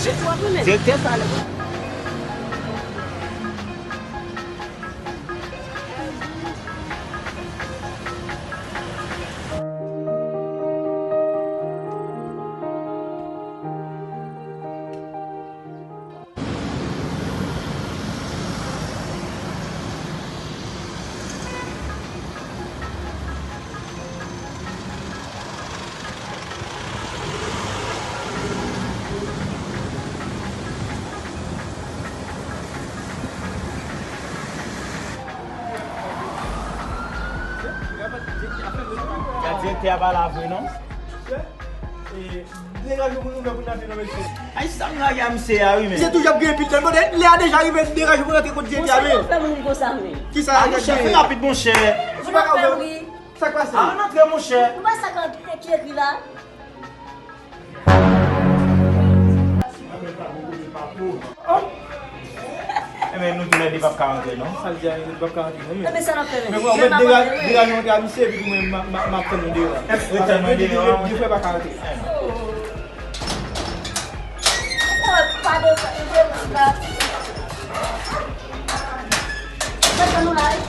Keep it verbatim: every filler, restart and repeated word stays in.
Direktè sa la. Gad direktè a pa la vre non. Degaje pou nou fè pou n antre nan mesye. Ay, sa m lage a misye a, wi, men. Misye toujou ap griyen pil tèt. Kote lè a deja rive, degaje pou n antre kot direktè a, men. Bon, sa yo fè moun konsa, men. Kisa? Ah, monchè, fè rapid, monchè. Ou pa ka ouvè. Sa k pase? Ah, ann antre, monchè. Ou wè sa k ekri la? Oh! Enben, nou toulède p ap ka antre, non? Sa l di a, nou p ap ka antre, non, men. Enben, sa n ap fè, men? Men, mwen, mwen, degaje, degaje antre a misye, epi mwen, m a, m a, m ap tann nou deyò a. Ret tann mwen deyò a, monchè. Di frè pa ka antre. Oh, padon, padon, padon. Ret tann nou la, wi.